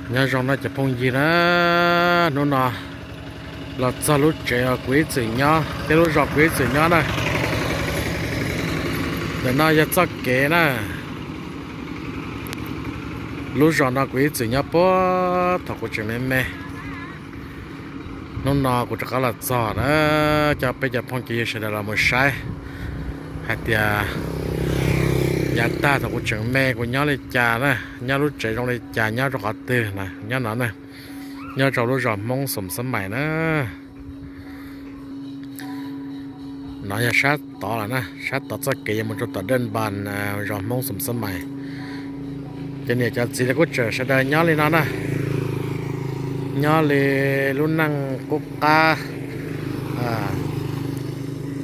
Nyob zoo no cov phooj ywg na, hnub no los txog lub tsev kuv ib txwm nyob thiab lub zos kuv ib txwm nyob na. Ntawm no yog txoj kev na, lub zos no kuv ib txwm nyob puag thaum kuv tseem me me. Hnub no kuv rov qab los txog na, coj peb cov phooj cov ywg sawv daws los mus saib hais tias yav tag thaum kuv tseem me kuv nyob li cas na, nyob lub tsev zoo li cas, nyob rau qhov twg na, nyob no na, nyob rau lub zos Hmoob Xoom Xab Mais na. No yog sab tod lawm na, sab tod txoj kev yuav mus rau tom Dej Npas, zos Hmoob Xoom Xab Mais. Cov niam cov txiv lawv kuj tseem sawv daws nyob li no na, nyob li lub neej qub qab,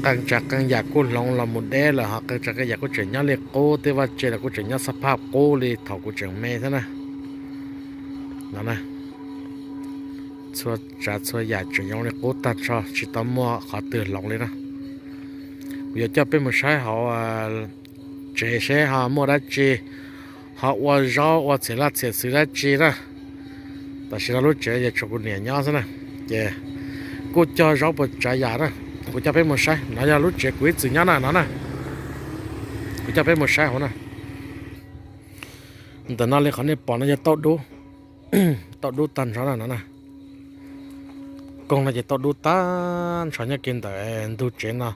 qee tsav qee yam kuj hloov los mus deb lawm, ho qee tsav qee yam kuj tseem nyob li qub, tej vaj tse los kuj tseem nyob xab phaj qub li thaum kuv tseem me thiab na. No na, txhua tsav txhua yam tseem zoo li qub tag nrho, tsis tau muaj qhov twg hloov li na. Kuv yuav coj peb mus saib hauv tsev seb ho muaj dab tsi, ho ua zaub ua txhiam laj txhiam xwm dab tsi na. Tam sim no lub tsev yog tshuav kuv niam nyob xwb na, ces kuj cog zaub puas tsav yam na. Kuv coj peb mus saib, no yog lub tsev kuv ib txwm nyob na, no na. Kuv coj peb mus saib hauv na. Ntawm no li qhov nej pom no yog tauj dub, tauj dub tag nrho na, no na. Koog no ces tauj dub tag nrho nyob kiag ntawm ntug tsev no.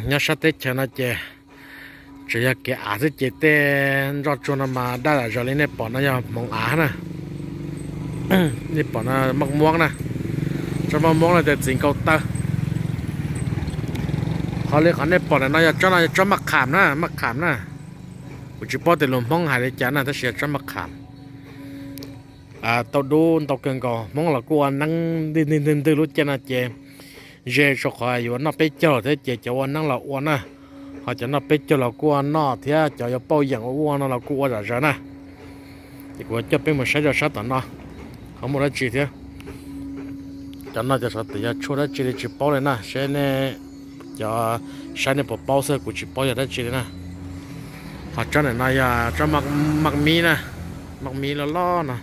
Nyob sab teb chaws no ces tsuas yog kev av xwb ces tej nroj tsuag no mas daj zom zaws li nej pom no yog hmoov av na. Nej pom no maj muab na, tsob maj muab no ces txiv nkaus taw. Ho li qhov nej pom ntawm no yog tsob no yog tsob maj kham na, maj kham na. Kuv tsis paub tias lus Hmoob hais li cas na tab sis yog tsob maj kham. Tauj dub ntau kawg nkaus, Hmoob los kuj ua neeb ntwg ntwg ntwg ntwg lub caij no ces ze rau qhov yuav noj peb caug thiab ces cov ua neeb los ua na, ho cov noj peb caug los kuj ua noj thiab cov yuav pauj yeem ua ua no los kuj ua zom zaws na. Ces kuv coj peb mus saib rau sab tom no, ho muaj dab tsi thiab. Cov no cov saum twm yog tshuaj dab tsi li tsis paub li na, seb nej cov saib nej puas paub xwb, kuv tsis paub yog dab tsi li na. Ho tsob ntawm no yog tsob maj mib na, maj mib loj loj no.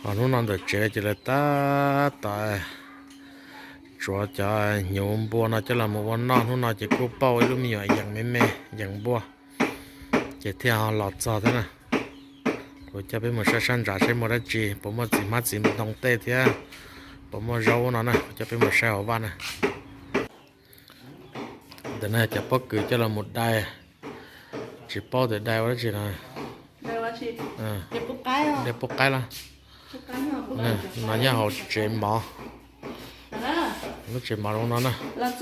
Ho hnub no ntawm tsev ces lawv tab tom tsuav cov hnyuv npua no coj los mus ua noj, hnub no ces kuj pauj ib lub me nyuam yees me me, yees npua, ces thiaj ho los txog thiab na. Kuv coj peb mus saib sab nrad seb muaj dab tsi, puas muaj txiv hmab txiv ntoo tej thiab puas muaj zaub no na, kuv coj peb mus saib hauv vaj na. Ntawm no cov pob kws coj los mus dai, tsis paub tias dai ua dab tsi no. Dai pub qaib los? No nyob hauv tsev mov. Lub tsev mov zoo no na. Nyob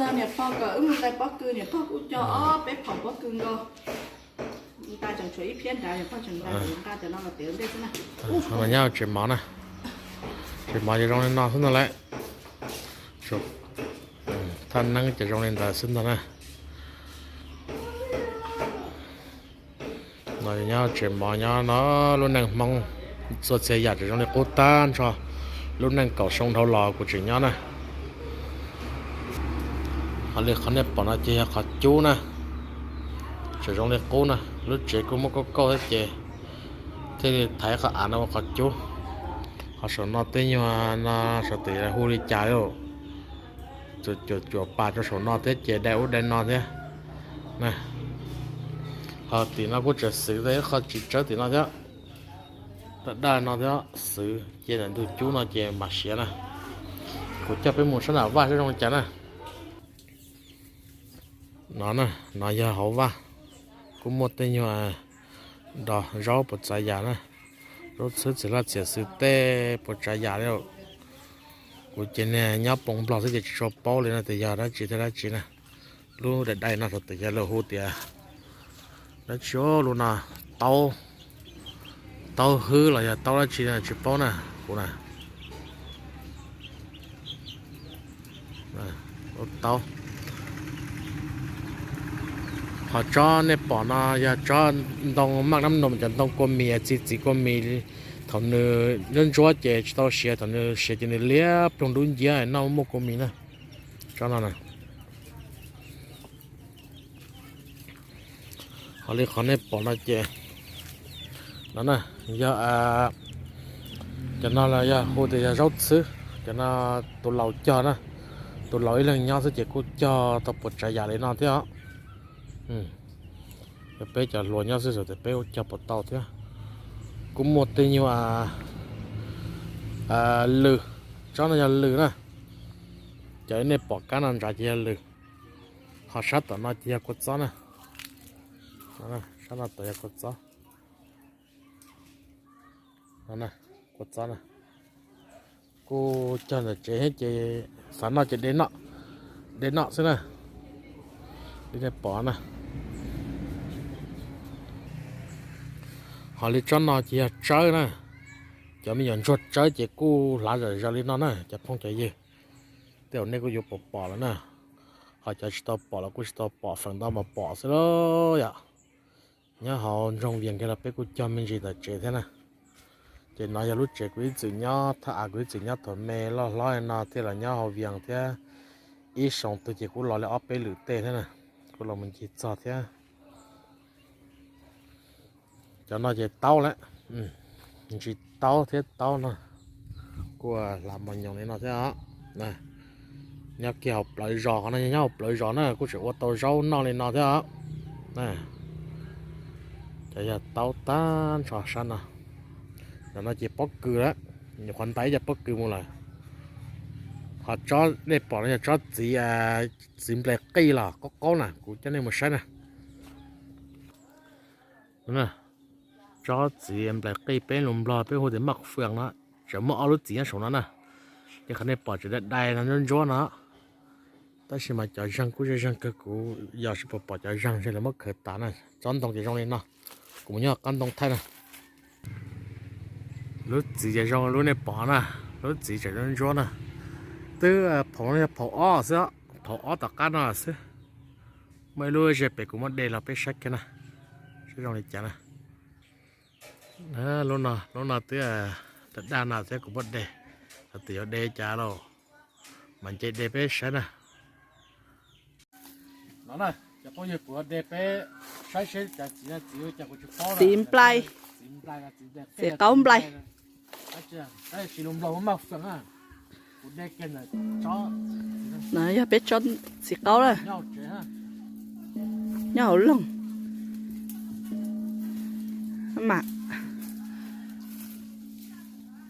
hauv tsev mov na. Tsev mov ces zoo li no xwb ntag lauj. Thaj neeb ces zoo li ntawd xwb ntag na. No nyob tsev mov nyob no, lub neej Hmoob txhua txhia yam tseem zoo li qub tag nrho. Lub neej kaum xyoo dhau los kuv tseem nyob na. Ho li qhov nej pom no ces yog qhov cub na, tseem zoo li qub na. Lub tsev kuj muaj kauj kauj thiab ces thiaj li thaiv qhov av no ua qhov cub. Ho saum no tej nyuag no saum twm hu li cas lauj, cuam cuam pas rau saum no thiab ces dai ub dai no thiab. Ho tim no kuj tseem xwv tej ib qho tsis tsawb tim no thiab, daj daj no thiab, xwv cia ntawm ntug cub no ces mam siav na. Kuv coj peb mus sab nram vaj saib zoo li cas na. No na, no yog hauv vaj, kuj muaj tej nyuag dos zaub puas tsav yam na, zaub txhwb txiv laj txiv xwb tej puas tsav yam li. Kuv ces niag nyob poob nplog xwb ces tsis tshua paub li no tias yog dab tsi thiab dab tsi na. Lub dai dai no saum twm yog lawv hu tias dab tsi, lub no taub, taub hwb los yog taub dab tsi tsis paub na, kuv na. Taub. Ho tsob nej pom no yog tsob ntoo maj nab num, cov ntoo kua mis, txiv txiv kua mis, thaum nws ntsuab ntsuab ces tsis tau siav, thaum nws siav ces nws liab ploog dub nciab noj muaj kua mis na. Tsob no na. Ho li qhov nej pom no ces no na, yog cov no los yog hu tias yog zaub txhwb, cov no tus laus cog na, tus laus ib leeg nyob xwb ces kuj cog tau puas tsav yam li no thiab os. Yog peb cov hluas nyob xwb xwb ces peb kuj cog puas tau thiab. Kuj muaj tej nyuag lws, tsob no yog lws na, cov nej pom kab no nrad ces yog lws, ho sab tom no ces yog kua txob na, sab no tom yog kua txob. Kua txob na, kuj cog ntawm tsev thiab ces xav noj ces de noj xwb na, li nej pom na. Ho li tsob no ces yog tsawb na, cov me nyuam ntsuag tsawb ces kuj hlav zom zaws li no na cov phooj cov ywg. Tej zaum nej kuj yuav pom pom lawm na, ho cov tsis tau pom los kuj tsis tau pom, feem ntau mas pom xwb lauj yom. Nyob hauv nroog Vias kiag los peb kuj cog me ntsis ntawm tsev thiab na. Ces no yog lub tsev kuv ib txwm nyob, thaj av kuv ib txwm nyob thaum me loj hlob no thiaj los nyob hauv Vias thiab, ib xyoo twg ces kuj los li ob peb lwm tej thiab na, kuj los mus ncig txog thiab. Cov no ces taub lawm, ntsis taub thiab taub no, kuj hlav mos nyoos li no thiab os. Nyob kiag hauv plawv zos, qhov no nyob hauv plawv zos na, kuj tseem ua tau zaub noj li no thiab os. Cov yog taub tag nrho sab no. Cov no ces pob kws lawm, nyuam qhuav ntais ib co pob kws mus lawm. Ho tsob nej pom no yog tsob txiv, txiv nplais qij los qaub qaub na, kuv coj nej mus saib na. Tsob txiv nplais qij peb lus Nplog peb hu tias maj fwam no, tseem muaj ob lub txiv nyob saum no na. Li qhov nej pom tseem dai dai no ntsuab ntsuab no, tab sis mas cov zeeg kuj zeeg zeeg kawg, kuv yog tsis pom pom cov zeeg ntshe lawv muab khaws tas na. Tsob ntoo ces zoo li no, kuv mus nyob qab ntoo thaij na. Lub txiv ces zoo lub nej pom na, lub txiv tseem ntsuab ntsuab na. Twb phaum no yog phaum ob xwb, phaum ob tom qab no xwb. Muaj ib lub ze pem kuv muab de los peb saib kiag na, saib zoo li cas na. Lub no, lub no twb daj daj no thiab kuv muab de, thaum twg yuav de cas lauj, mas nce de peb saib na. No na, cov phooj ywg, kuv de peb saib seb cov txiv no txiv ua cas kuv tsis paub. Txiv nplai, txiv qaub nplai. Tsis lus Nplog muab maj fwam na. Kuv de kiag ntawm tsob no yog peb tsob txiv qaub na, nyob hauv loog mas.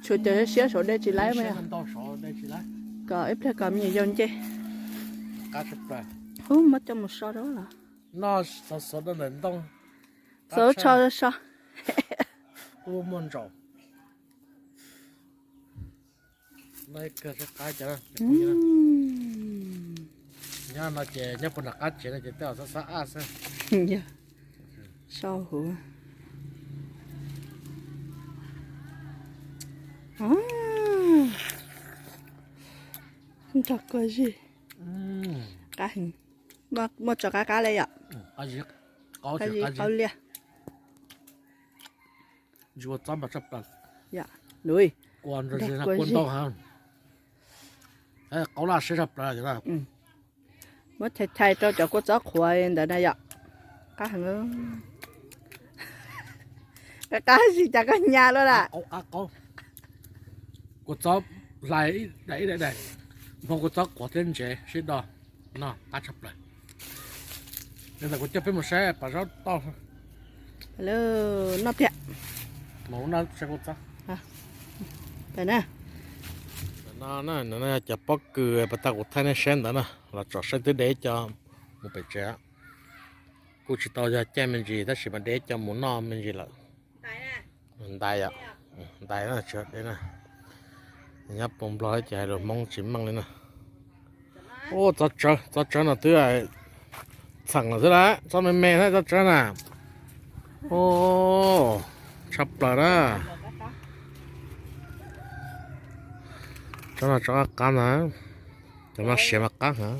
Tshuav cov siab saum de tsis laib mas yog kom ib pliag kom me nyuam yaus nce. Ub, muab coj mus so rau los. Xav so so. Nyob no ces nyob puag nram qab tsev no ces tej zaum xab xab ab xwb. Sau huv. Nrog kua zis. Qab heev. Muaj tso qab qab li yom. Qab zis qaub liaj. Kua ntau heev. Qaub laj siab tshaj plaws. Muab chais chais rau cov kua txob qhuav ntawd na yom. Qab heev. Qab zis cas koj hnyav luaj lawm. Kua txob hlais ib daim ib daim daim, hmo kua txob qhuav thiab ntsev sib do, noj qab tshaj plaws. Ntawm kuv coj peb mus saib pas zaub toj. Noj thiab. Mus noj saib kua txob. No, no yog cov pob kws pas tag kuv thaij nej saib ntawd na, los tsom saib twb de ib co mus pem tsev. Kuj tsis tau yog caij me ntsis tab sis mas de ib co mus noj me ntsis lawm. Ntais yom, ntais na, tsis de na. Nyob puag Nplog ces hais lus Hmoob tsis meej li na. Ua txob tsawb, txob tsawb no twb txheem lawm xwb las, txob me me thiab txob tsawb na. Ua tshaj plaws na. Tsob no tsob qab qab na, cov no siav mas qab heev.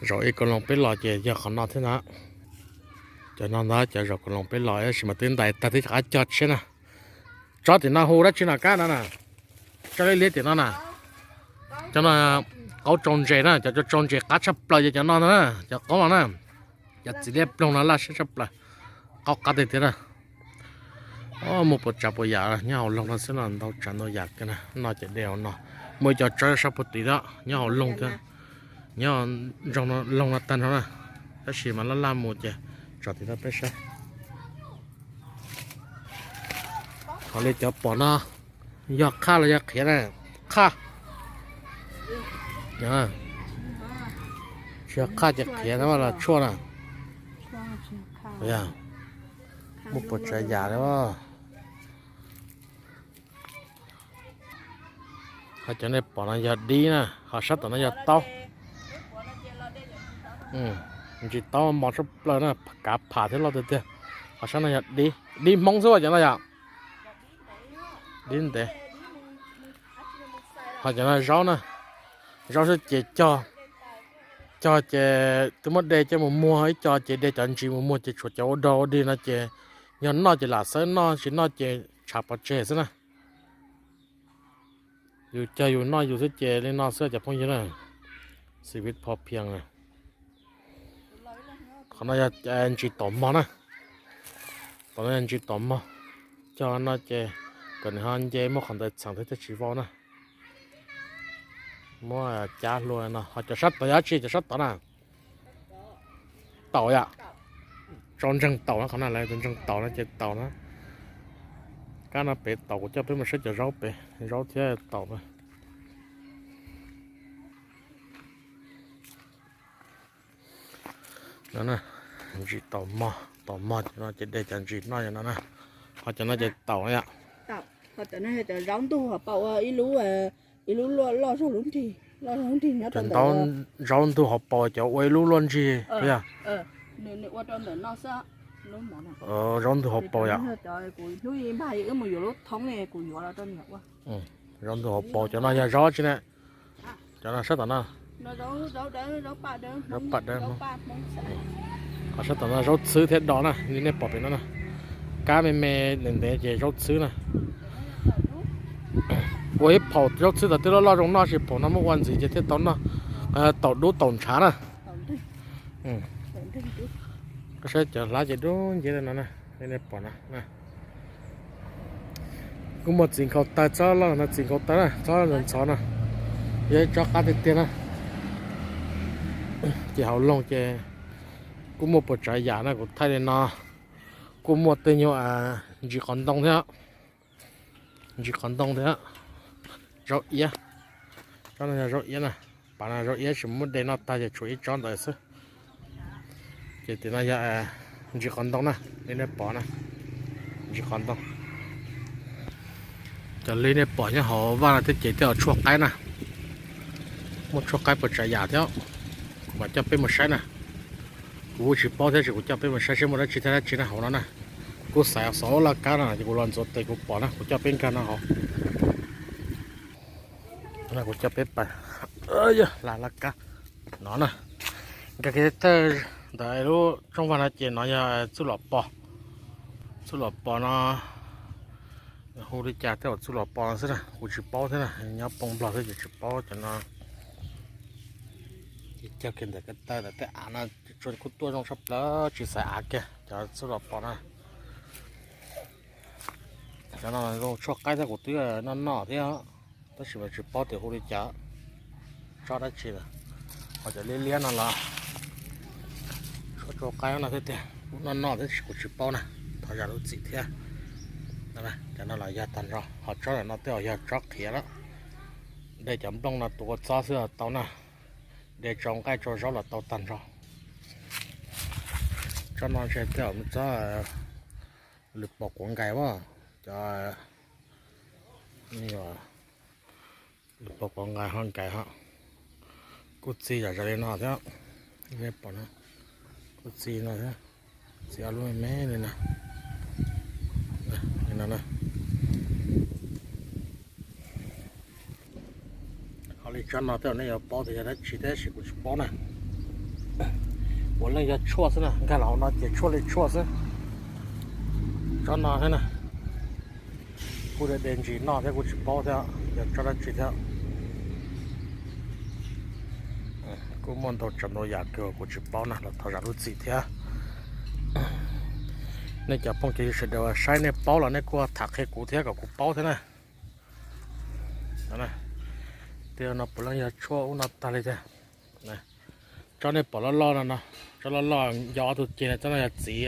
Zaum ib kauj loos peb los ces yog qhov no thiab na. Cov no ntag cov zaum kauj loos peb los tab sis mas twb ntais tag twb rov qab cog tshiab na. Tsob tim no hu dab tsi no kab no na? Tsob liab liab tim no na. Cov no qaub tsau ntses na, cov tsau ntses qab tshaj plaws yog cov no ntag na, cov qaub no na. Cov txiv liab ploog no laj siab tshaj plaws, qaub qab tiag tiag na. Muaj puas tsav puas yam nyob hauv loog no xwb no, ntau tsav ntau yam kiag na, noj ces de hauv no. Muaj ib co tsawb sab puag tid thiab nyob hauv loog thiab, nyob loog no tag nrho na, tab sis mas laj laj mus ces tso tim no peb saib. Qhov li cov pom no yog qhaj los yog qhiav na? Qhaj. Tsis yog qhaj ces qhiav na los tshuaj na. Muaj puas tsav yam li. Ho cov nej pom no yog dib na, ho sab tom no yog taub. Ntsis taub mos tshaj plaws na, kav pham thiab loj tiag tiag. Ho sab no yog dib, dib Hmoob xwb cov no yom. Dib ntev. Ho cov no zaub na, zaub xwb ces cog, cog ces twb muab de coj mus muag, ib co ces de cov ntsis mus muag ces tshuav cov ua dog ua dig no ces yog noj ces lam xawb noj, tsis noj ces tshav pov tseg xwb na. Yus cog yus noj yus xwb ces li no xwb cov phooj ywg na. Xi vib pho phiag na. Qhov no yog ntsis taum mog na. Tom no yog ntsis taum mog. Cog no ces kom nws ho nce muaj qhov ntawd txheem thiab thiaj tsis vau na. Muab cab hlua no, ho cov sab tod yog dab tsi, cov sab tod na? Taum yom. Tsau ntseeg taum no, qhov no lawv tus ntseeg taum no ces taum na. Kab no pem taum, kuv coj peb mus saib cov zaub pem, zaub thiab taum na. No, ntsis taum mog, taum mog ces no ces de cov ntsis noj no na. Ho cov no ces taum yom. Cov zaub ntug hauv paus ua ib lub, ib lub loj zog lub nrig, loj zog lub nrig nyob rau ntawd. Zaub ntug hauv paus cov ua ib lub luaj ntsig yog. Zaub ntug hauv paus yom. Zaub ntug hauv paus cov no yog zaub tsi ne? Cov no sab tom no. Zaub paj dawb. Ho sab tom no zaub txhwb thiab dos na, li nej pom pem no na. Kab me me ntev ntev ces zaub txhwb na. Ua ib phaum zaub txhwb tod twb loj loj zoo noj, sis phaum no muab ua ntxiv ces thiaj tau noj, taum dub taum ntshav na. Koj saib cov hlab ces dub nciab li no na, li nej pom no. Kuj muaj txiv nkhaus taw, txhob loj no, txiv nkhaus taw na, txhob ntxhov ntxhov no. Yog ib tsob qab tiag tiag na. Ces hauv loog ces kuj muaj puas tsav yam na, kuv thaij li no. Kuj muaj tej nyuag ntsis qos ntoo thiab, ntsis qos ntoo thiab, zaub iab. Tsob no yog zaub iab na, pas no zaub iab tsis muab de noj tag ces tshuav ib tsob ntawd xwb. Ces tim no yog ntsis qos ntoo na, li nej pom na, ntsis qos ntoo. Cov li nej pom nyob hauv vaj no thiab ces tej zaum tshuaj qaib na, muaj tshuaj qaib puas tsav yam thiab, kuv mam coj peb mus saib na. Kuv kuj tsis paub thiab, ces kuv coj peb mus saib seb muaj dab tsi thiab dab tsi na hauv no na. Kuj xaiv xov laj kab no ces kuv los ntxuav tes kuv pom na, kuv coj peb nkag no hauv. Kuv coj peb pas, laj laj kab no na. Nkag kiag thawj ntawm lub rooj vag no ces no yog txuj lom pos. Txuj lom pos no hu li cas tej zaum txuj lom pos no xwb na, kuv tsis paub thiab na, nyob poob nplog xwb ces tsis paub cov no. Ces cog kiag ntawm ko taw ntawm tej av no, tsuas kuj tuaj zoo tshaj plaws, tsis xaiv av kiag cov txuj lom pos na. Cov no zoo tshuaj qaib thiab, kuv twb noj noj thiab, tab sis mas tsis paub tias hu li cas, tsob dab tsi lawm. Ho cov liab liab no los tshuaj tsau qaib no thiab tiag, kuv noj noj thiab kuv tsis paub na, thov zam lub txim thiab. Cov no los yog tag nrho, ho tsob ntawm no tej zaum yog tsob qhiav lawm. De cov nplooj no tua ua txob xwb los tau na, de tsau nqaij tsau zaub los tau tag nrho. Tsob no ntshe tej zaum tsob lwm pos quav nkais as, cov lwm pos quav nkais ho nkais ho. Kuj txi zam zam li no thiab, nej pom no, kuj txi no thiab, txi ob lub me me li no. Li no na. Ho li tsob no tej zaum nej yuav paub tias yog dab tsi thiab, tab sis kuv tsis paub na. Kuv leej yog tshuaj xwb na, nkag los hauv no ces tshuaj li tshuaj xwb. Tsob no thiab na, kuj de de ntsis noj thiab kuj tsis paub thiab yog tsob dab tsi thiab. Kuj muaj ntau tsav ntau yam kawg kuv tsis paub na, los thov zam lub txim thiab. Nej cov phooj cov ywg sawv daws saib nej paub los nej kuj tham qhia kuv thiab kom kuv paub thiab na. Tej no puav leej yog tshuaj ub no tag li thiab. Tsob nej pom loj loj no no, tsob loj loj yog ob tug ceg no, tsob no yog txiv,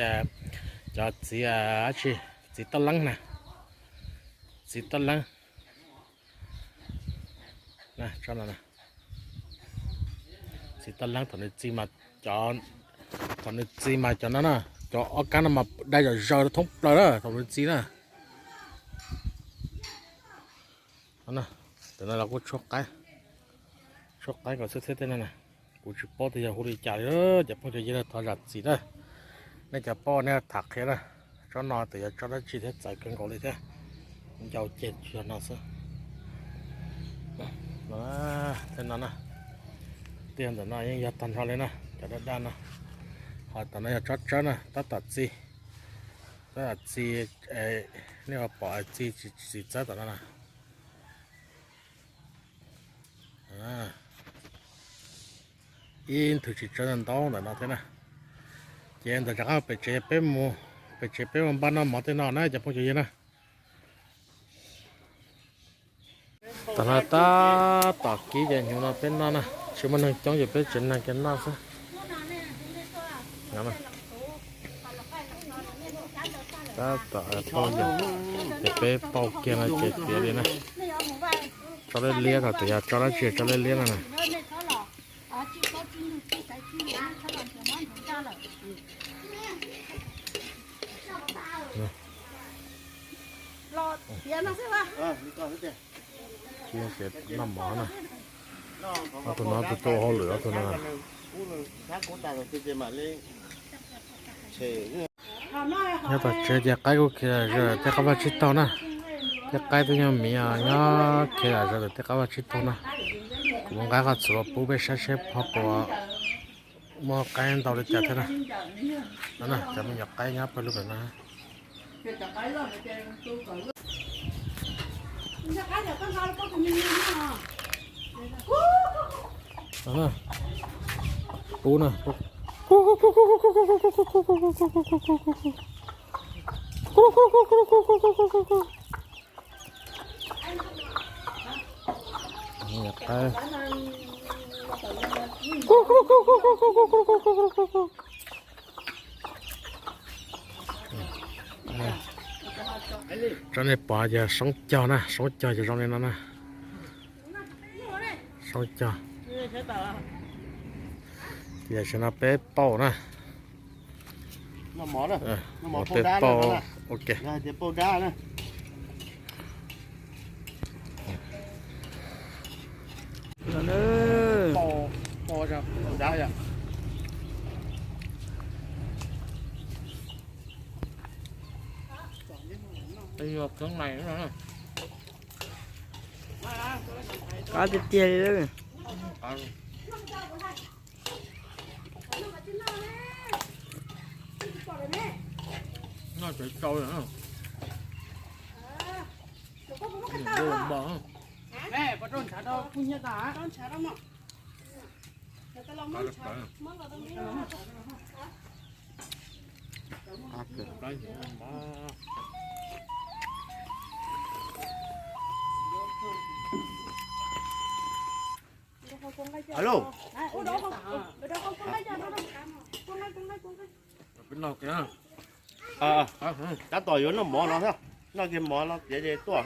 cov txiv, txiv toj leeb na, txiv toj leeb. Txiv toj leeb thaum nws txi mas, thaum nws txi mas cov no na, cov ob kab no mas dai zom zaws thoob plaws na thaum nws txi na. Tam no los kuj tshuab qaib, tshuab qaib kom xwb thiab tej no na. Kuv tsis paub tias yog hu li cas li, cov phooj cov ywg thov zam txim na. Nej cov paub nej tham qhia na. Tsob no txawm yog tsob dab tsi thiab txawv kawg nkaus li thiab. Ncau ceg tsis yog no xwb. Tej no na, tej ntawm no yeej yog tag nrho li na, cov daj daj no. Ho tom no yog tsob tsawb na, tab tom txi, tab tom txi, nej pom txi tsis txawb tom no na. Ib nthwv tsis tsawg ntau ntawm no thiab na. Ces ntawm rov qab pem tsev peb mus, pem tsev peb mus npaj noj mov tej no na cov phooj cov ywg na. Tam no tab tom kib ces hnyuv no peb noj na, tsis muaj neeg coob ces peb tsev neeg kiag noj xwb. Tab tom pauj yom, ces peb pauj kiag no ces tiav li na. Tsob liab liab no txawm yog tsob dab tsi tsob liab liab no na. Noj mov na. Ob tug no ob tug tuaj ua hauj lwm ob tug no. Nyob tom tsev ces qaib kuj khiav zom zaws tej qab vaj tsib taug na. Tej qaib twb nyob miv os, nyob khiav zom zaws tej qab vaj tsib taug na. Kuv mus nqa qhov txhuv los pub peb saib seb ho puas muaj qaib ntau li cas thiab na. No na, cov me nyuam qaib nyob pawg lug pem no. Pub na. Tsob nej pom ces soob cog na, soob cog ces zoo li no na. Soob cog. Ces tam sim no peb pauj na. Peb pauj, ok. Qab tiag tiag li. Noj tsev tsau li. Alo. Tab tom yuav noj mov no, noj kiag mov no tiav ces tuaj.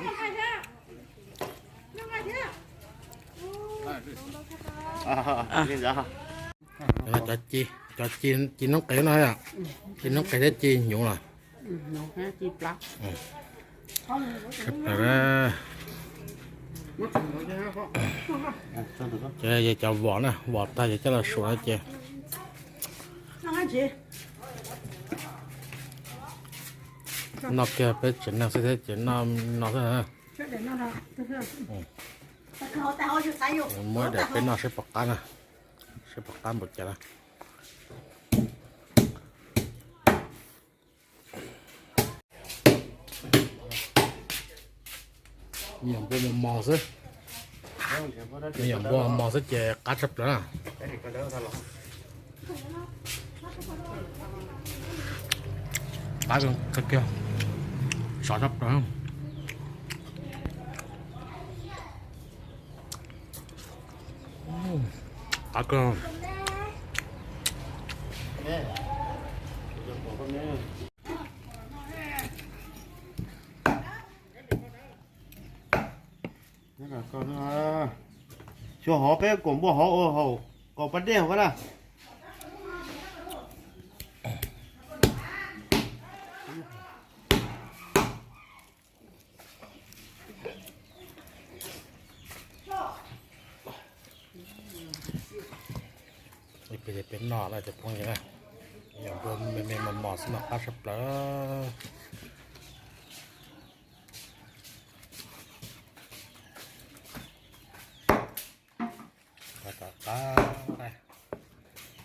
Ci noob qes no, ci noob qes thiab ci hnyuv los. Ces cov vom na, vom tag ces coj los suav no ces noj kiag peb tsev neeg xwb thiab ces noj no xwb. Muab daim peb noj seb puas qab na, seb puas qab npaum cas na. Me nyuam npua mos mos xwb, me nyuam npua mos mos xwb ces qab tshaj plaws na. Qab kawg, sov sab plaws. Qab kawg. Xyov hov peb kom npua hov ua haum kom pas dej hauv na. Ib pliag peb noj na cov phooj ywg na. Yog npua me me mos mos xwb mas qab tshaj plaws. Qab,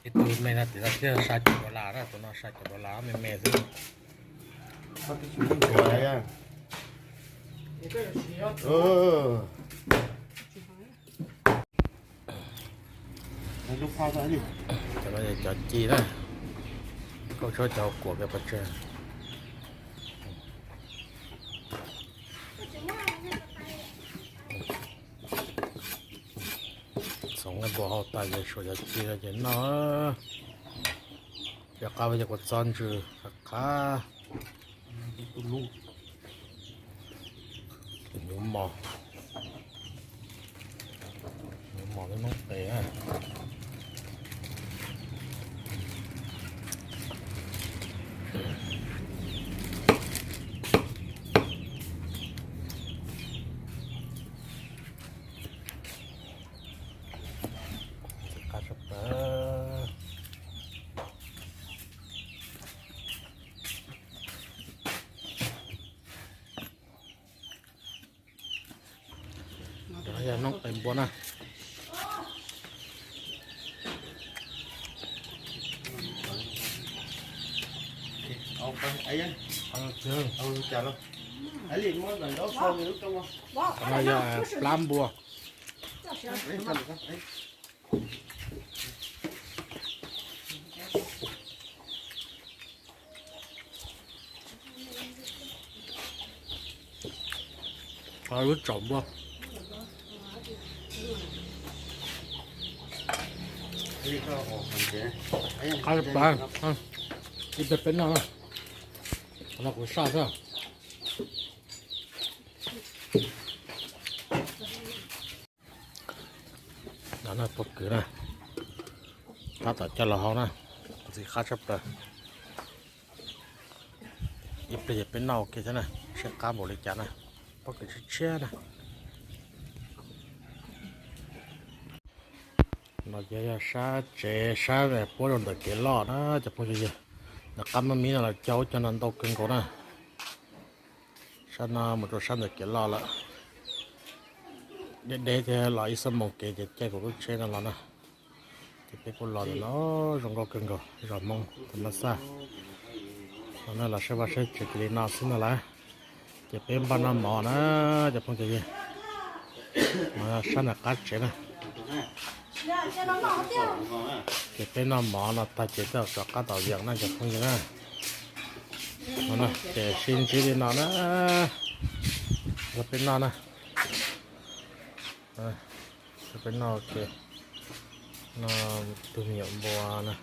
ib tug me no tim no thiaj sa cum dollar na, tus no sa cum dollar me me xwb. Cov no yog cov ci na, kauj tshab cov kuam kiag pov tseg. Txhoov nqaij npua hau tas ces suav cov ci no ces noj. Cov qab, cov kua txob ntsws qab qab. Nyuv mos, nyuv mos lub noob qes na. Qab tshaj plaws. Yog noob qes npua na. Qhov no yog plab npua. Qhov lub tsaum npua. Qab tshaj plaws. Ib pliag peb noj na. Qhov no kuv saj xwb. No na pob kws na, tab tom coj los hau na, ntxim qab tshaj plaws. Ib pliag ces peb noj ua ke thiab na, seb qab npaum li cas na, pob kws tshiab tshiab na. No ces yog sab tsev, sab puab rau ntawm kev loj na cov phooj ywg. Nws qab mab mib no los cog ub cog no ntau kawg nkaus na. Sab no mus rau sab ntawm kev loj lawm. Deb deb thiab los ib xuab moos kev ces caij kuv lub tsheb no los na. Ces peb kuj los ntawm no, zoo nkauj kawg nkaus, zos Hmoob tham mas xaj. No na los saib vaj saib tsev kiag li no xwb no lawm. Ces peb npaj noj mov na, cov phooj cov ywg. Sab ntawm qab tsev na. Ces peb noj mov no tag ces rov qab tom viam na cov phooj ywg na. Ces sib ntsib li no na, peb noj na. Peb noj ua ke, noj tus me nyuam npua na.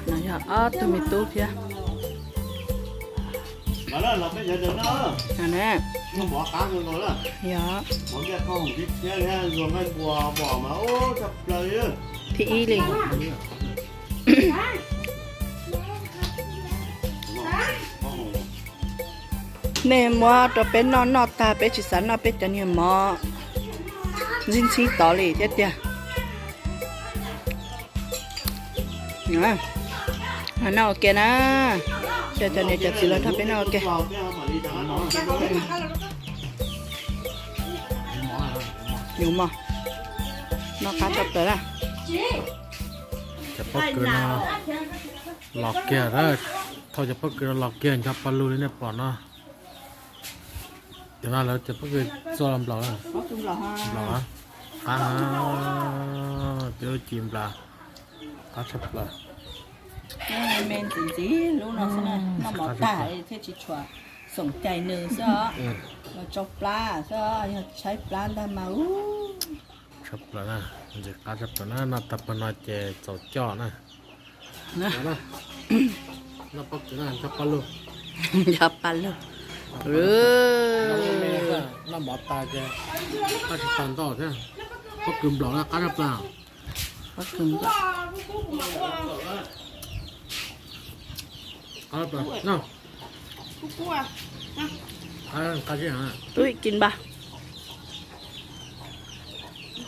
No yog ob tug me tub thiab. Yog. Thib ib li. Nej muab rau peb noj, noj tag peb tsis xav noj peb cov niag mov. Ntxhib ntxhib tod li thiab tiag. Noj ua ke na, coj cov niam cov txiv los nrog peb noj ua ke. Nyuam mos, noj qab tshaj plaws na. Cov pob kws no los kiag, thauj cov pob kws no los kiag ncho pa lug li nej pom no. Cov no lawv cov pob kws txua los nplaum, nplaum qab, peb ua ci nplaum, qab tshaj plaws. Me ntxiv ntxiv lub no xwb na, noj mov tag thiaj tsis tshua xoom cai nws xwb os. Los tsau plab xwb, yog tshaib plab ntag mas ub. Tshaj plaws na, ntxim qab tshaj plaws na, noj tag pawg no ces txaus coj na. Noj pob kws na, ncho pa lug. Ncho pa lug. Noj mov tas ces qab tshaj tag ntau thiab. Pob kws nplaum na qab tshaj plaws. Pob kws nplaum. Qab tshaj plaws. Qab zib heev. Ui, kis npab.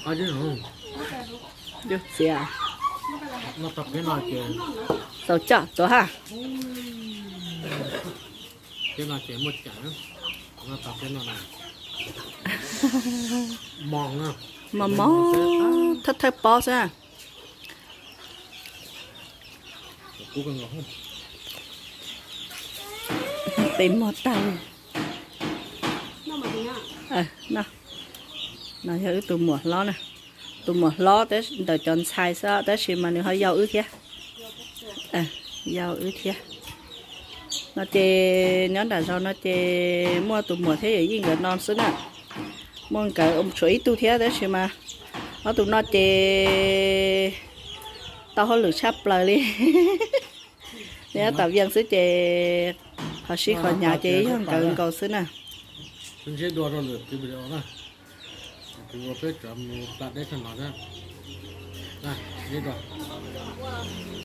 Qab zib heev. Yus txiav. Noj tag peb no ces txaus coj tuaj ha. Peb no ces muaj cai na. Noj tag peb no na. Mos na. Mos mos, thawj thawj pob xwb. Peb muag tag li. No, no yog wb tus muam hlob na. Tus muam hlob ntawm cov ntxhais xwb tab sis mas nws ho yau wb thiab. Yau wb thiab. No ces nyob nram zos no ces muaj tus muam thiab yawm yij nkawd no xwb na. Muaj nkawd tshuav ib tug thiab tab sis mas ob tug no ces tau hauj lwm tshaj plaws li. Nyob tom Vias xwb ces qhov sib qhov hnyav ces yog nkawd nkaus xwb na. Ntsib dua rau lwm tus video na. Kuv ua peb cov mus pla deb tag no thiab. Ntsib dua.